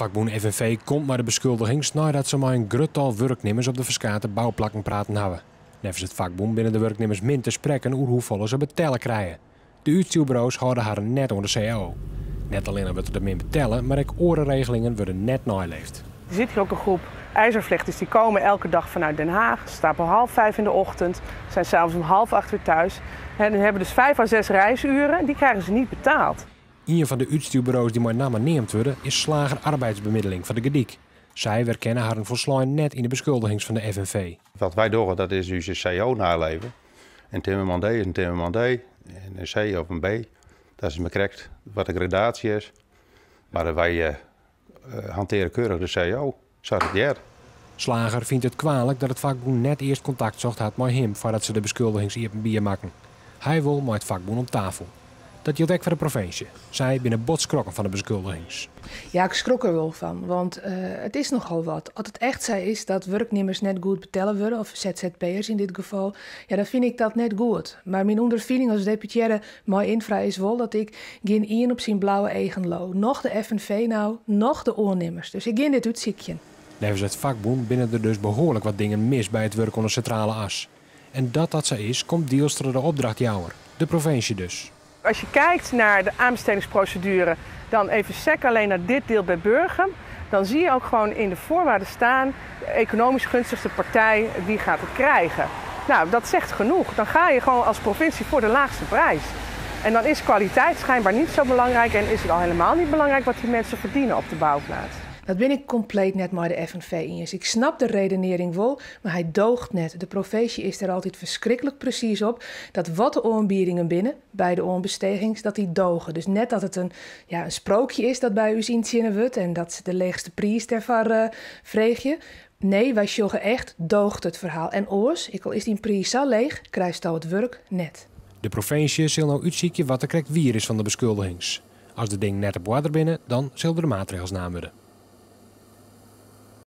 Fakbûn FNV komt mei de beskuldigings neidat se mei in grut tal wurknimmers op de ferskate bouplakken praten hawwe. Neffens it fakbûn binne de wurknimmers min te sprekken oer hoefolle se betelle krije. De útstjoerburo's hâlde harren net oan de cao. Net allinnich wurdt der min betelle, mar ek oare regelingen wurde net neileefd. Er zit hier ook een groep ijzervlechters die komen elke dag vanuit Den Haag. Ze staan om 4.30 in de ochtend, zijn s'avonds om 7.30 weer thuis. En hebben dus 5 à 6 reisuren, die krijgen ze niet betaald. Ien fan de útstjoerburo's dy't mei namme neamd wurde is Slager Arbeidsbemiddeling fan De Gordyk. Sy werkenne harren folslein net yn de beskuldigings fan de FNV. Wat wy dogge, dat is ús cao neileve. In timmerman D is in timmerman D, en in C of in B, dat is mar krekt wat de gradaasje is. Mar wy hantearje keurich de cao, sa't it heart. Slager fynt it kwalik dat it fakbûn net earst kontakt socht hat mei him foardat se de beskuldigings iepenbier makken. Hy wol mei it fakbûn om tafel. Dat jildt ek foar de provinsje. Sy binne bot skrokken fan de beskuldigings. Ja, ik skrok der wol fan, want it is nochal wat. As it echt sa is dat wurknimmers net goed betelle wurde, of ZZP'ers yn dit gefal, ja, dan fyn ik dat net goed. Mar myn ûnderfining as deputearre mei ynfra is wol dat ik gjin ien op syn blauwe eagen leau. Noch de FNV no, noch de oannimmers. Dus ik gean dit útsykjen. Neffens it fakbûn binne der dus behoarlik wat dingen mis by it wurk oan de Sintrale As. En dat dat sa is, komt diels troch de opdrachtjouwer, de provinsje dus. Als je kijkt naar de aanbestedingsprocedure, dan even sec alleen naar dit deel bij Burgum, dan zie je ook gewoon in de voorwaarden staan, de economisch gunstigste partij, die gaat het krijgen. Nou, dat zegt genoeg. Dan ga je gewoon als provincie voor de laagste prijs. En dan is kwaliteit schijnbaar niet zo belangrijk en is het al helemaal niet belangrijk wat die mensen verdienen op de bouwplaats. Dat bin ik kompleet net mei de FNV iens. Ik snap de redenearring wol, mar hy doocht net. De provinsje is der altyd ferskriklik presys op dat wat de oanbiedingen binne by de oanbestegings, dat dy doge. Dus net dat it in, ja, in sprookje is dat by ús yntsjinne wurdt en dat se de leechste priis dêrfoar freegje. Nee, wy sjogge echt, doocht it ferhaal. En oars, ek al is dyn priis sa leech, krijsto it wurk net. De provinsje sil no útsykje wat der krekt wier is fan de beskuldigings. As de dingen net op oarder binne, dan sille der maatregels naam wurde.